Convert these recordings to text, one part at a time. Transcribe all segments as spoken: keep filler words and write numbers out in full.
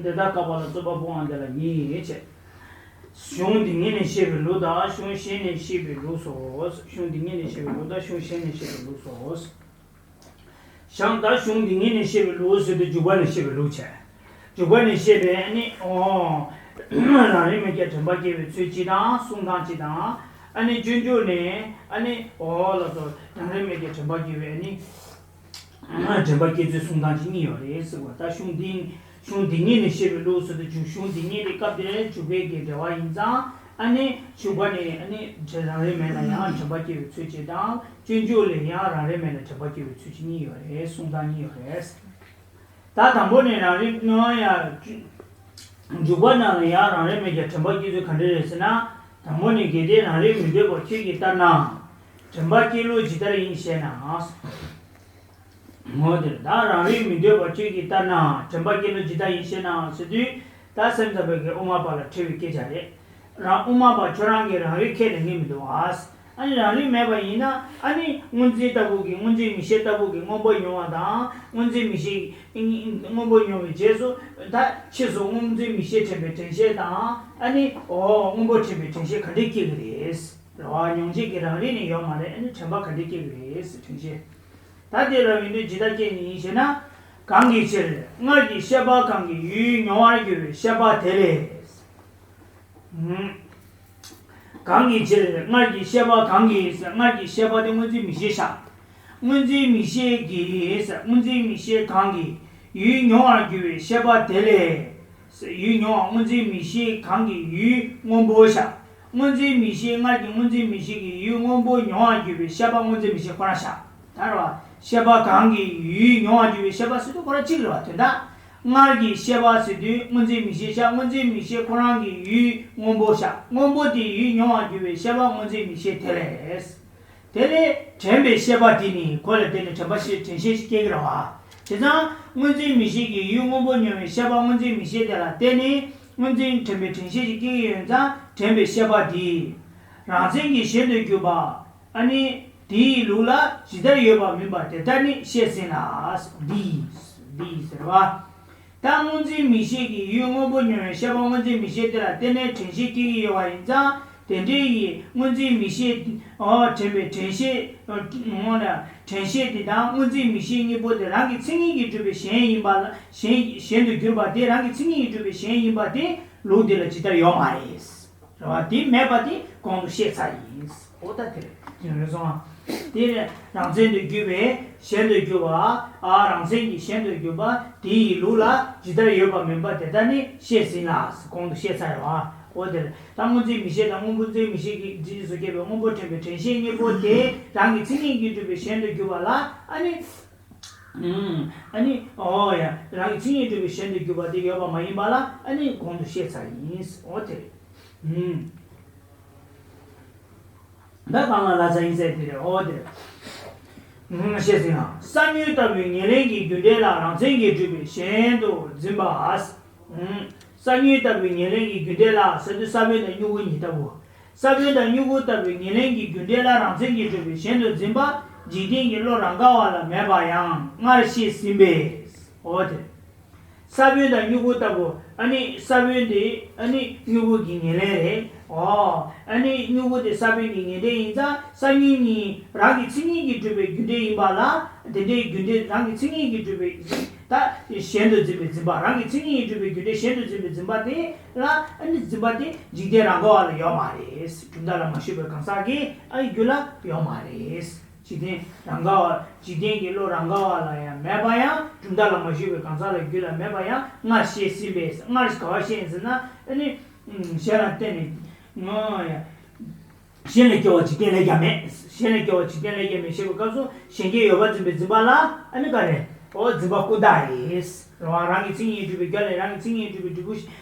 འདི་དག་བཀག་པ་ལ་རྩོད་པ་སྤོང་བ་འདི་ལ་ཉེས་བྱས། གཞུང་འདི་ཉིད་ནས་བཤད་པའི་ལུགས་དང་གཞུང་གཞན་ནས་བཤད་པའི་ལུགས་སོ། གཞུང་འདི་ཉིད་ནས་བཤད་པའི་ལུགས་དང་གཞུང་གཞན་ནས་བཤད་པའི་ལུགས་སོ། གཞུང་ད་གཞུང་འདི་ཉིད་ནས་བཤད་པའི་ལུགས་ཟེར་དུས་འཇུག་པ་ནས་བཤད་པའི་ལུགས་བྱས། འཇུག་པ་ནས་བཤད་པའི་ཨ་ནི་ཨོ། རང་རིག་མེད་ཀྱང་དྲན་པ་སྐྱེ་བའི་ཚུལ་གཅིག་དང་གསུང་སྟངས་གཅིག་དང་། ཨ་ནི་སྤྱོད་འཇུག་ནས་ཨ་ནི་ཨོ་ལ་སོགས་རང་རིག་མེད་ཀྱང་དྲན་པ་སྐྱེ་བའི་ཨ་ནི། དྲན་པ་སྐྱེ་ཚུལ་གསུང་སྟངས་གཅིག་གཉིས་ཡོད་རེད་ཟེར་བ། ད་གཞུང་འདི་གཞུང་འདི་ཉིད་ནས་བཤད་པའི་ལུགས་སུ་དུ་འཇུག་གཞུང་འདི་ཉིད་དེ་སྐབས་དེར་འཇུག་པའི་གི་འབྲེལ་བ་ཡིན་ཙང་ཨ་ནི་འཇུག་པ་ནས་ཨ་ནི་རང་རིག་མེད་ན་ཡང་དྲན་པ་སྐྱེ་བའི་ཚུལ་གཅིག་དང་སྤྱོད་འཇུག་ལས་ཡང་རང་རིག་མེད་ན་དྲན་པ་སྐྱེ་བའི་ཚུལ་གཅིག་གཉིས་ཡོད་རེད། གསུང་སྟངས་གཉིས་ཡོད་རེད། ད་དང་པོ་ནས་རང་རིག་ནོ་ཡ། འཇུག་པ་ནང་ལ་ཡང་རང་རིག་མེད་ཀྱང་དྲན་པ་སྐྱེ་ཚུལ་ག་འདྲ་རེད་ཟེར་ན། དང་པོ་ནས་གལ་ཏེ་རང་རིག་མི་འདོད་པ་ཁྱོད་ཀྱིས་ལྟར་ན། དྲན་པ་སྐྱེ་ལུགས་ཇི་ལྟར་ཡིན་ཞེ་ན། འོ་དེ་ད་རང་རིག་མི་འདོད་པ་ཁྱོད་ཀྱིས་ལྟར་ན་དྲན་པ་སྐྱེ་ལུགས་ཇི་ལྟར་ཡིན་ཞེ་ན་ཟེར་དུས། ད་སེམས་ཙམ་པའི་གི་དབུ་མ་པ་ལ་འཁྲིལ་བའི་སྐད་ཆ་རེད། རང་དབུ་མ་པ་ཁྱོད་རང་གིས་རང་རིག་ཁས་ལེན་གྱི་མི་འདུག་ཨ། ཨ་ནི་རང་རིག་མེད་པ་ཡིན་ན་ཨ་ནི་སྔོ་འཛིན་ལྟ་བུ་གི་སྔོ་འཛིན་མིག་ཤེས་ལྟ་བུ་གི་སྔོན་པོ་མྱོང་བ་དང་སྔོ་འཛིན་མིག་ཤེས་སྔོན་པོ་མྱོང་བའི་རྗེས་སུ་ད་ཕྱིས་སུ་སྔོ་འཛིན་མིག་ཤེས་དྲན་པའི་དྲན་ཤེས་དང་ཨ་ནི་འོ་སྔོན་པོ་དྲན་པའི་དྲན་ཤེས་ག་འདྲས་སྐྱེ་གི་རེད། རེད་བ། མྱོང་བྱེད་ཀྱི་རང་རིག་ནི་ཡོད་མ་རེད། ཨ་ནི་དྲན་པ་ག་འདྲས་སྐྱེ་གི་རེད་ཟེར་དྲན་ཤེས། ད་དེ་ལ་ཡིན་དུས་ཇི་ལྟར་སྐྱེ་ནི་ཡིན་ཞེ་ན། གང་གི་ཕྱིར་སྔར་གྱི་ཤེས་པ་གང་གིས་ཡུལ་མྱོང་བར་འགྱུར་བའི་ཤེས་པ་དེ་ལས། གང་གི་ཕྱིར་སྔར་གྱི་ཤེས་པ་གང་གིས་སྔར་གྱི་ཤེས་པ་དེ་སྔོ་འཛིན་མིག་ཤེས་བཞག་སྔོ་འཛིན་མིག་ཤེས་ཀྱིས་སྔོ་འཛིན་མིག་ཤེས་གང་གིས་ཡུལ་མྱོང་བར་འགྱུར་བའི་ཤེས་པ་དེ་ལས། ཡུལ་མྱོང་བ་སྔོ་འཛིན་མིག་ཤེས་གང་གིས་ཡུལ་སྔོན་པོ་བཞག་སྔོ་འཛིན་མིག་ཤེས་སྔར་གྱི་སྔོ་འཛིན་མིག་ཤེས་ཀྱིས་ཡུལ་སྔོན་པོ་མྱོང་བར་འགྱུར་བའི་ཤེས་པ་སྔོ་འཛིན་མིག་ཤེས་ཁོ་རང་བཞག་ད་རེད་བ། ཤེས་པ་གང་གིས་ཡུལ་མྱོང་བར་འགྱུར་བའི་ཤེས་པ་ཟེར་དུས་ཁོ་རང་གཅིག་རེད་བ། དོན་དག་སྔར་གྱི་ཤེས་པ་ཟེར་དུས་སྔོ་འཛིན་མིག་ཤེས་བཞག་སྔོ་འཛིན་མིག་ཤེས་ཁོ་རང་གིས་ཡུལ་སྔོན་པོ་བཞག་སྔོན་པོ་དེ་ཡུལ་མྱོང་བར་འགྱུར་བའི་ཤེས་པ་སྔོ་འཛིན་མིག་ཤེས་དེ་ལས། དེ་ལས་དྲན་པའི་ཤེས་པ་དེ་ནི་ཁོ་ལ་བརྟེན་ནས་དྲན་པ་ཤེས་དྲན་ཤེས་ཤིག་སྐྱེ་གི་རེད་བ། བྱས་ཙང་སྔོ་འཛིན་མིག་ཤེས་ཀྱིས་ཡུལ་སྔོན་པོ་མྱོང་བའི་ཤེས་པ་སྔོ་འཛིན་མིག་ཤེས་དེ་ལ་བརྟེན་ནས་སྔོ་འཛིན་དྲན་པའི་དྲན་ཤེས་ཤིག་སྐྱེ་གི་ཡོད་ཙང་དྲན་པའི་ཤེས་པ་དེ། རང་མཚན་གྱིས་གཞན་དུ་གྱུར་པ། ཨ་ནི། དེའི་ལུགས་ལ་ཇི་ལྟར་ཡོད་པ་མིན་པ་དེ་ལྟར་ནི་བཤད་ཟིན་ལ། འདི། འདི་ཟེར་བ། ད་སྔོ་འཛིན་མིག་ཤེས་ཀྱིས་ཡུལ་སྔོན་པོ་མྱོང་བའི་ཤེས་པ་སྔོ་འཛིན་མིག་ཤེས་དེ་ལ་བརྟེན་ནས་དྲན་ཤེས་སྐྱེ་གི་ཡོད་པ་ཡིན་ཙང་དེ་འདྲའི་ཡིས་སྔོ་འཛིན་མིག་ཤེས། ཨོ་དྲན་པའི་དྲན་ཤེས། སྔོན་ལ་དྲན་ཤེས་དེ་དང་སྔོ་འཛིན་མིག་ཤེས་གཉིས་པོ་དེ་རང་གི་མཚན་ཉིད་ཀྱིས་གྲུབ་པའི་གཞན་ཡིན་པ་ལ་གཞན་གཞན་དུ་གྱུར་པ་དེ་རང་གི་མཚན་ཉིད་ཀྱིས་གྲུབ་པའི་གཞན་ཡིན་པ་དེ་ལུགས་འདི་ལ་ཇི་ལྟར་ཡོད་མ་རེད། རེད་བ། དེ་མེད་པ་དེ་གོང་དུ་བཤད་ཚར་ཡིན། འོ་ད་དེ་རེད། དེ་རེད་སོང་ང་། དེ་ནས་རང་མཚན་དུ་གྱུར་པའི་གཞན་དུ་གྱུར་པ། ཨ་རང་མཚན་གྱིས་གཞན་དུ་གྱུར་པ་དེ་ཡི་ལུགས་ལ་ཇི་ལྟར་ཡོད་པ་མིན་པ་དེ་ལྟར་ནི་བཤད་ཟིན་ལ། གོང་དུ་བཤད་ཚར་རེད་བ། འོ་དེ་རེད། ད་སྔོ་འཛིན་མིག་ཤེས་དང་སྔོན་པོ་འཛིན་མིག་ཤེས་ཀྱི་རྗེས་སུ་སྐྱེས་པའི་སྔོན་པོ་དྲན་པའི་དྲན་ཤེས་གཉིས་པོ་དེ་རང་གི་མཚན་ཉིད་ཀྱིས་གྲུབ་པའི་གཞན་དུ་གྱུར་པ་ལ་ཨ་ནི། ཨ་ནི་ཨོ་ཡ། རང་གི་མཚན་ཉིད་གྲུབ་པའི་གཞན་དུ་གྱུར་པ་དེ་ཡོད་པ་མ་ཡིན་པ་ལ་ཨ་ནི་གོང་དུ་བཤད་ཚར་ཡིན། འོ་དེ་རེད། ད་གང་ལ་ལ་ཚ་ཡིན་ཟེར་དེ་རེད། འོ་དེ་རེད། བཤད་ཟིན་ན། ས་བོན་ལྟ་བུའི་ཉེར་ལེན་གྱི་རྒྱུ་འབྲས་ལ་རང་མཚན་གྱིས་གྲུབ་པའི་གཞན་དུ་འཛིན་པ། ས་བོན་ལྟ་བུའི་ཉེར་ལེན་གྱི་རྒྱུ་འབྲས་ལ་ཟེར་དུས་ས་བོན་དང་མྱུ་གུ་གཉིས་ལྟ་བུ། ས་བོན་དང་མྱུ་གུ་ལྟ་བུའི་ཉེར་ལེན་གྱི་རྒྱུ་འབྲས་ལ་རང་མཚན་གྱིས་གྲུབ་པའི་གཞན་དུ་འཛིན་པ་འཇིག་རྟེན་གྱི་བློ་རང་ག་བ་ལ་མེད་པ་ཡང་སྔར་བཤད་ཟིན་པས། འོ་དེ། ས་བོན་དང་མྱུ་གུ་ལྟ་བུ། ཨ་ནི་ས་བོན་དེ་ཨ་ནི་མྱུ་གུ་གི་ཉེར་ལེན་རེད། འོ། ཨ་ནི་མྱུ་གུ་དེ་ས་བོན་གྱི་ཉེར་འབྲས་ཡིན་ཙང་ས་མྱུ་གཉིས་རང་གི་མཚན་ཉིད་ཀྱིས་གྲུབ་པའི་རྒྱུ་འབྲས་ཡིན་པ་ལ་དེ་འདྲའི་རྒྱུ་འབྲས་རང་གི་མཚན་ཉིད་ཀྱིས་གྲུབ་པའི། ད་གཞན་དུ་འཛིན་པའི་འཛིན་པ། རང་གི་མཚན་ཉིད་ཀྱིས་གྲུབ་པའི་རྒྱུ་འབྲས་གཞན་དུ་འཛིན་པའི་འཛིན་པ་དེ་ལ་ཨ་ནི་འཛིན་པ་དེ་འཇིག་རྟེན་རང་ག་བ་ལ་ཡོད་མ་རེད། གྲུབ་མཐའ་ལ་མ་ཞུགས་པའི་གང་ཟག་གི་ཨ་ནི་རྒྱུད་ལ་ཡོད་མ་རེད། འཇིག་རྟེན་རང་ག་བ། འཇིག་རྟེན་གྱི་བློ་རང་ག་བ་ལ་ཡང་མེད་པ་ཡང་གྲུབ་མཐའ་ལ་མ་ཞུགས་པའི་གང་ཟག་ལ་རྒྱུད་ལ་མེད་པ་ཡང་སྔར་བཤད་ཟིན་པས། སྔར་ག་བ་བཤད་ཟིན་ན་ཨ་ནི། གཞན་ལ་བརྟེན་ནས་ངོ་ཡ། གཞན་ལས་སྐྱེ་བ་འཇིག་རྟེན་ལས་ཀྱང་མེད། གཞན་ལས་སྐྱེ་བ་འཇིག་རྟེན་ལས་ཀྱང་མེད་ཞེས་པའི་སྐབས་སུ་གཞན་སྐྱེ་ཡོད་པར་འཛིན་པའི་འཛིན་པ་ལ་ཨ་ནི་ག་རེ། འོ་འཛིན་པ་ཀུན་བརྟགས་རེད། རང་རང་གི་མཚན་ཉིད་གྲུབ་པའི་རྒྱུ་ལས་རང་གི་མཚན་ཉིད་གྲུབ་པའི་འབྲས་བུ་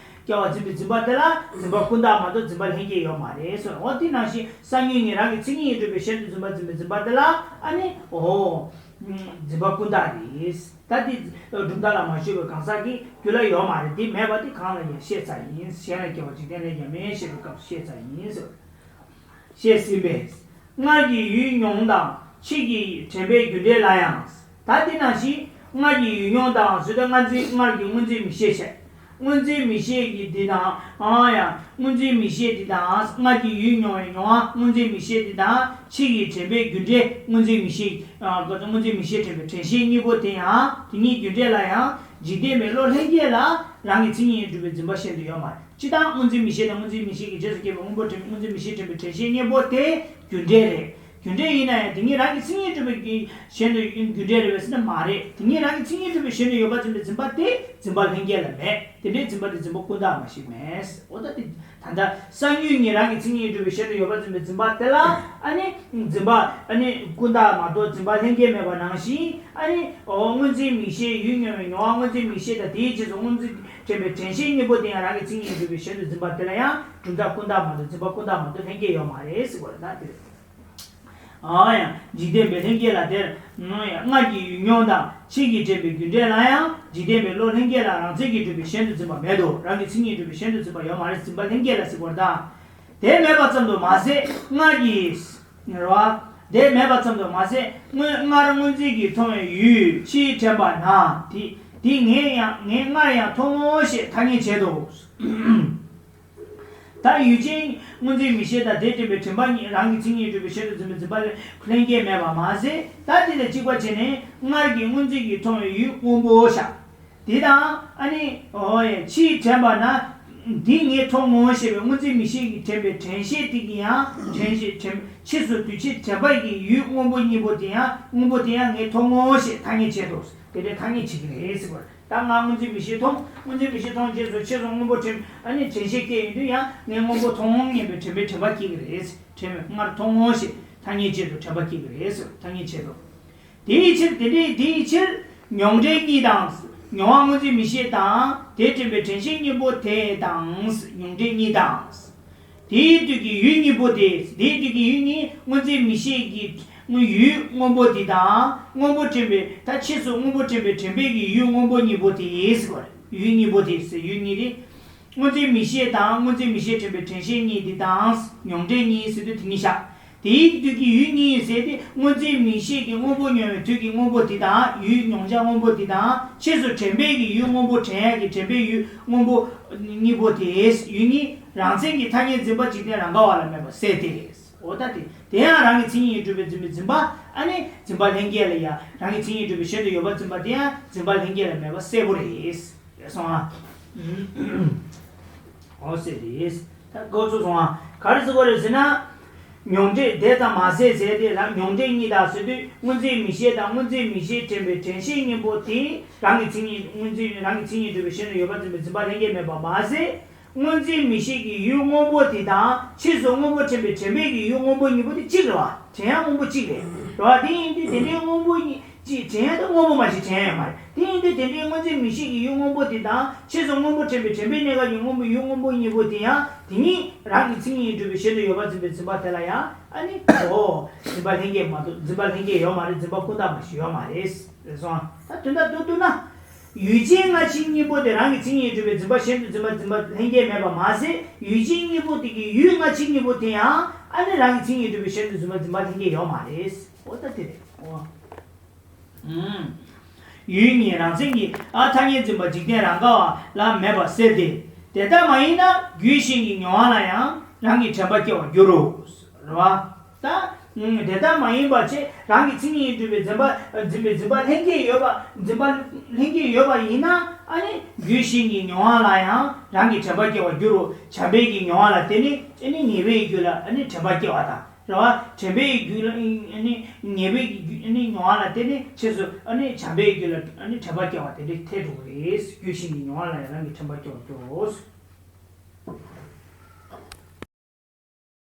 སྐྱེ་བར་འཛིན་པའི་འཛིན་པ་དེ་ལ་འཛིན་པ་ཀུན་བརྟགས་མ་གཏོགས་འཛིན་པ་ལྷན་སྐྱེས་ཡོད་མ་རེད་ཟེར། འོ་དེ་ནང་བཞིན་ས་མྱུ་གཉིས་རང་གི་མཚན་ཉིད་གྲུབ་པའི་གཞན་དུ་འཛིན་པ་འཛིན་པའི་འཛིན་པ་དེ་ལ་ཨ་ནི་འོ། འཛིན་པ་ཀུན་བརྟགས་རེད། ད་དེ་གྲུབ་མཐའ་ལ་མ་ཞུགས་པའི་གང་ཟག་གི་རྒྱུད་ལ་ཡོད་མ་རེད། དེ་མེད་པ་དེ་གང་ལ་ཡང་བཤད་ཚར་ཡིན། གཞན་ལས་སྐྱེ་བ་འཇིག་རྟེན་ལས་ཀྱང་མེད་ཞེས་པའི་སྐབས་སུ་བཤད་ཚར་ཡིན་ཟེར། བཤད་ཟིན་པས། སྔར་གྱི་ཡུལ་མྱོང་དང་ཕྱིས་ཀྱི་དྲན་པའི་རྒྱུ་འབྲས་ལ་ཡང་། ད་དེ་ནང་བཞིན་སྔར་གྱི་ཡུལ་མྱོང་དང་ཟེར་ཏེ་སྔར་འཛིན་སྔར་གྱི་སྔོ་འཛིན་མིག་ཤེས་བྱས། སྔོ་འཛིན་མིག་ཤེས་ཀྱི་འདི་དང་། ཨང་ཡང་སྔོ་འཛིན་མིག་ཤེས་འདི་དང་། སྔར་གྱི་ཡུལ་མྱོང་བའི་མྱོང་བ་སྔོ་འཛིན་མིག་ཤེས་འདི་དང་། ཕྱིས་ཀྱི་དྲན་པའི་རྒྱུ་འབྲས་སྔོ་འཛིན་མིག་ཤེས། ཨ་སྔོ་འཛིན་མིག་ཤེས་དྲན་པའི་དྲན་ཤེས་གཉིས་པོ་དེ་ཡང་། དེ་གཉིས་རྒྱུ་འབྲས་ལ་ཡང་། འཇིག་རྟེན་པའི་བློ་ལྷན་སྐྱེས་ལ་རང་གི་མཚན་ཉིད་ཡིན་གྲུབ་པའི་འཛིན་པ་གཞན་དུ་ཡོད་མ་རེད། སྤྱིར་བཏང་སྔོ་འཛིན་མིག་ཤེས་དང་སྔོ་འཛིན་མིག་ཤེས་ཀྱི་རྗེས་སུ་སྐྱེས་པའི་སྔོན་པོ་དྲན། སྔོ་འཛིན་མིག་ཤེས་དྲན་པའི་དྲན་ཤེས་གཉིས་པོ་དེ་རྒྱུ་འབྲས་རེད། རྒྱུ་འབྲས་ཡིན་ན་ཡང་དེ་ཉིད་རང་གི་མཚན་ཉིད་གྲུབ་པའི་གཞན་དུ་རྒྱུ་འབྲས་རེད་པས་ཟེར་ན་མ་རེད། དེ་ཉིད་རང་གི་མཚན་ཉིད་གྲུབ་པའི་གཞན་དུ་ཡོད་པར་འཛིན་པའི་འཛིན་པ་དེ་འཛིན་པ་ལྷན་སྐྱེས་ལ་མེད། དེ་འདྲའི་འཛིན་པ་དེ་འཛིན་པ་ཀུན་བརྟགས་མ་ཞིག་མེད། འོ་ད་དེ། ད་ལྟ་གསང་ཡུལ་ཉིད་རང་གི་མཚན་ཉིད་གྲུབ་པའི་གཞན་དུ་ཡོད་པར་འཛིན་པའི་འཛིན་པ་དེ་ལ་ཨ་ནི་འཛིན་པ་ཨ་ནི་ཀུན་བརྟགས་མ་གཏོགས་འཛིན་པ་ལྷན་སྐྱེས་མེད་པ་ནང་བཞིན། ཨ་ནི་འོ་སྔོ་འཛིན་མིག་ཤེས་ཡུལ་མྱོང་བའི་མྱོང་བ་སྔོ་འཛིན་མིག་ཤེས་དང་དེའི་རྗེས་སུ་སྔོ་འཛིན་དྲན་པའི་དྲན་ཤེས་གཉིས་པོ་དེ་ཡང་རང་གི་མཚན་ཉིད་གྲུབ་པའི་གཞན་དུ་འཛིན་པ་དེ་ལ་ཡང་གྲུབ་མཐའ་ཀུན་བརྟགས་མ་གཏོགས་འཛིན་པ་ཀུན་བརྟགས་མ་གཏོགས་ལྷན་སྐྱེས་ཡོད་མ་རེད་ཟེར་བ་ལ་ད་དེ་རེད། ཨང་ཡང་འཇིག་རྟེན་པའི་ལྷན་སྐྱེས་ལ་དེར། ཨང་ཡང་སྔར་གྱི་ཡུལ་མྱོང་དང་ཕྱིས་ཀྱི་དྲན་པའི་རྒྱུ་འབྲས་ལ་ཡང་འཇིག་རྟེན་པའི་བློ་ལྷན་སྐྱེས་ལ་རང་མཚན་གྱིས་གྲུབ་པའི་གཞན་དུ་འཛིན་པ་མེད་དོ། རང་གི་མཚན་ཉིད་གྲུབ་པའི་གཞན་དུ་འཛིན་པ་ཡོད་མ་རེད། འཛིན་པ་ལྷན་སྐྱེས་ལ་ཟེར་བ་དང་། དེ་མེད་པ་ཙམ་དུ་མ་ཟད་སྔར་གྱི། རེད་བ། དེ་མེད་པ་ཙམ་དུ་མ་ཟད་སྔོན་སྔར་སྔོ་འཛིན་གྱིས་མཐོང་བའི་ཡུལ་ཕྱིས་དྲན་པ་ན། དེ་དེ་ངས་ཡང་ངས་སྔར་ཡང་མཐོང་ངོ་ཞེས་ཐ་སྙད་བྱེད་དོ། ད་ཡུལ་ཅན་སྔོ་འཛིན་མིག་ཤེས་དང་དེ་དྲན་པའི་དྲན་པ་གཉིས་རང་གི་མཚན་ཉིད་གྲུབ་པའི་གཞན་དུ་འཛིན་པའི་འཛིན་པ་ལ་ལྷན་སྐྱེས་མེད་པ་མ་ཟད། ད་དེ་དང་གཅིག་པ་བྱས་ནས་སྔར་གྱི་སྔོ་འཛིན་གྱིས་མཐོང་བའི་ཡུལ་སྔོན་པོ་བཞག་དེ་དང་ཨ་ནི་འོ་ཡ་ཕྱིས་དྲན་པ་ན། འདི་ངས་མཐོང་ངོ་ཞེས་པའི་སྔོ་འཛིན་མིག་ཤེས་ཀྱིས་དྲན་པའི་དྲན་ཤེས་དེ་གིས་ཡང་དྲན་ཤེས་དྲན་ཕྱིས་སུ་དུས་ཕྱིས་དྲན་པ་གི་ཡུལ་སྔོན་པོ་གཉིས་པོ་དེ་ཡང་སྔོན་པོ་དེ་ཡང་ངས་མཐོང་ངོ་ཞེས་ཐ་སྙད་བྱེད་དོ། དེ་འདྲའི་ཐ་སྙད་བྱེད་ཀྱི་རེད་ཟེར་བ་རེད། ད་སྔར་སྔོ་འཛིན་མིག་ཤེས་མཐོང་། སྔོ་འཛིན་མིག་ཤེས་མཐོང་རྗེས་སུ་ཕྱིས་སུ་སྔོན་པོ་དྲན། ཨ་ནི་དྲན་ཤེས་སྐྱེས་ཡོང་དུས་ཡང་ངས་སྔོན་པོ་མཐོང་ངོ་སྙམ་པའི་དྲན་པའི་དྲན་པ་སྐྱེ་གི་རེད། དྲན་པའི་སྔར་མཐོང་ངོ་ཞེས་ཐ་སྙད་བྱེད་དུ་དྲན་པ་སྐྱེ་གི་རེད་ཟེར་ཐ་སྙད་བྱེད་དོ། དེའི་ཕྱིར་དེ་འདྲའི་དེའི་ཕྱིར་མྱོང་འབྲས་གཉིས་དང་། མྱོང་བ་སྔོ་འཛིན་མིག་ཤེས་དང་དེ་དྲན་པའི་དྲན་ཤེས་གཉིས་པོ་དེ་དང་། མྱོང་འབྲས་གཉིས་དང་། དེའི་དུས་ཀྱི་ཡུལ་གཉིས་པོ་དེ། དེའི་དུས་ཀྱི་ཡུལ་ནི་སྔོ་འཛིན་མིག་ཤེས་ཀྱི་ཡུལ་སྔོན་པོ་དེ་དང་། སྔོན་པོ་དྲན་པའི་ད་ཕྱིས་སུ་སྔོན་པོ་དྲན་པའི་དྲན་པའི་གི་ཡུལ་སྔོན་པོ་གཉིས་པོ་དེ་ཟེར་བ་རེད། ཡུལ་གཉིས་པོ་དེ་ཟེར་ཡུལ་གཉིས་དེ། སྔོ་འཛིན་མིག་ཤེས་དང་སྔོ་འཛིན་མིག་ཤེས་དྲན་པའི་དྲན་ཤེས་གཉིས་དེ་དང་། མྱོང་འབྲས་གཉིས་ཟེར་དུས་དེ་གཉིས་བཞག་དེའི་དུས་ཀྱི་ཡུལ་གཉིས་ཟེར་ཏེ་སྔོ་འཛིན་མིག་ཤེས་ཀྱི་སྔོན་པོ་མྱོང་བའི་དུས་ཀྱི་སྔོན་པོ་དེ་དང་། ཡུལ་མྱོང་བྱ་སྔོན་པོ་དེ་དང་། ཕྱིས་སུ་དྲན་པའི་གི་ཡུལ་སྔོན་པོ་དྲན་ཡག་གི་དྲན་པའི་ཡུལ་སྔོན་པོ་གཉིས་པོ་དེ། ཡུལ་གཉིས་རང་མཚན་གྱི་ཐ་སྙད་འཛིན་པ་འཇིག་རྟེན་རང་ག་བ་ལ་མེད་པ་གསལ་ཏེ་རེད། འོ་ད་དེ་དེ་ཡང་རང་གི་མཚན་ཉིད་གྲུབ་པའི་འཛིན་པའི་འཛིན་པ། ཨ་ནི་འཛིན་པ་ལྷན་སྐྱེས་ལ་ཡང་རང་གི་མཚན་ཉིད་གྲུབ་པའི་གཞན་དུ་ཡོད་པར་འཛིན་པ་དེ་ཡང་འཛིན་པ་ལྷན་སྐྱེས་ལ་མེད་པ་གསལ་པོ་རེད། རེད་སོང་ཨ། འོ་ཟེར་རེད། ད་འགོ་ཚུགས་སོང་ཨ། ག་རེ་ཟེར་དགོས་རེད་ཟེར་ན། མྱོང་འབྲས་དེ་ཙམ་མ་ཟད་ཟེར་ཏེ་ལ་མྱོང་འབྲས་གཉིས་དང་ཟེར་དུས་སྔོ་འཛིན་མིག་ཤེས་དང་སྔོ་འཛིན་མིག་ཤེས་དྲན་པའི་དྲན་ཤེས་གཉིས་པོ་དེ་རང་གི་མཚན་ཉིད་སྔོ་འཛིན་རང་གི་མཚན་ཉིད་གྲུབ་པའི་གཞན་དུ་ཡོད་པར་འཛིན་པའི་འཛིན་པ་ལྷན་སྐྱེས་མེད་པ་མ་ཟད། སྔོ་འཛིན་མིག་ཤེས་ཀྱི་ཡུལ་སྔོན་པོ་དེ་དང་ཕྱིས་སུ་སྔོན་པོ་དྲན་པའི་དྲན་པའི་གི་ཡུལ་སྔོན་པོ་གཉིས་པོ་དེ་གཅིག་རེད་བ། དྲན་ཡག་སྔོན་པོ་གཅིག་རེད། རེད་བ། དེ་ཡིན་དུས་དེ་འདྲའི་སྔོན་པོ་གཉིས་ཅིག་དྲན་ཡག་དེ་སྔོན་པོ་མ་ཞིག་དྲན་ཡོད་མ་རེད། དེ་ཡིན་དུས་དེ་འདྲའི་སྔོ་འཛིན་མིག་ཤེས་ཀྱི་ཡུལ་སྔོན་པོ་དེ་དང་ཕྱིས་སུ་སྔོན་པོ་དྲན་པའི་དྲན་པའི་གནས་སྐབས་ཀྱི་སྔོན་པོ་ཡུལ་སྔོན་པོ་གཉིས་པོ་དེ་ཡང་དེ་གཉིས་རང་གི་མཚན་ཉིད་གྲུབ་པའི་གཞན་དུ་ཡོད་པར་འཛིན་པའི་འཛིན་པ་དེ་ལ་ཡང་ཨ་ནི་འོ་འཛིན་པ་ལྷན་སྐྱེས་མ་གཏོགས་འཛིན་པ་ལྷན་སྐྱེས་ཡོད་མ་རེད། འཛིན་པ་ཀུན་བརྟགས་མ་ཞིག་ཡོད་མ་རེད། རེད་སོང་ཨ། ད་དོན་དག་ཏུ་བསྡུ་ན། ཡུལ་ཅན་སྔ་ཕྱི་གཉིས་པོ་དེ་རང་གི་མཚན་ཉིད་གྲུབ་པའི་འཛིན་པ་གཞན་དུ་འཛིན་པ་འཛིན་པ་ལྷན་སྐྱེས་མེད་པ་མ་ཟད། ཡུལ་ཅན་གཉིས་པོ་དེ་གི་ཡུལ་སྔ་ཕྱི་གཉིས་པོ་དེ་ཡང་ཨ་ནི་རང་གི་མཚན་ཉིད་གྲུབ་པའི་གཞན་དུ་འཛིན་པ་འཛིན་པ་ལྷན་སྐྱེས་ཡོད་མ་རེད། འོ་ད་དེ་རེད། འོ། ཨུམ། ཡུལ་གཉིས་རང་མཚན་གྱི་ཨ་ཐ་སྙད་འཛིན་པ་འཇིག་རྟེན་རང་ག་བ་ལ་མེད་པ་གསལ་ཏེ། དེ་ལྟ་མ་ཡིན་ན་རྒྱུད་གཞན་གྱི་མྱོང་བ་ལ་ཡང་རང་གི་དྲན་པ་སྐྱེ་བར་འགྱུར་རོ། རེད་བ། ད། དེ་ལྟ་མ་ཡིན་པ་བྱས་རང་གི་མཚན་ཉིད་གྲུབ་པའི་འཛིན་པ་འཛིན་པའི་འཛིན་པ་ལྷན་སྐྱེས་ཡོད་པ་འཛིན་པ་ལྷན་སྐྱེས་ཡོད་པ་ཡིན་ན། ཨ་ནི་རྒྱུད་གཞན་གྱི་མྱོང་བ་ལ་ཡང་རང་གི་དྲན་པ་སྐྱེ་བར་འགྱུར་རོ། བྱམས་པའི་གི་མྱོང་བ་ལ་བརྟེན་ནས་ཨ་ནི་ཉེས་པའི་རྒྱུད་ལ་ཨ་ནི་དྲན་པ་སྐྱེ་བ་དང་། རེད་བ། དྲན་པའི་རྒྱུད་ལ་ཨ་ནི་ཉེས་པའི་རྒྱུད་ཨ་ནི་མྱོང་བ་ལ་བརྟེན་ནས་ཕྱིས་སུ་ཨ་ནི་བྱམས་པའི་རྒྱུད་ལ་ཨ་ནི་དྲན་པ་སྐྱེ་བ་དེ་འདྲའི་ཐལ་འགྲོ་གི་རེད། རྒྱུད་གཞན་གྱི་མྱོང་བ་ལ་ཡང་རང་གི་དྲན་པ་སྐྱེ་བར་འགྱུར་རོ།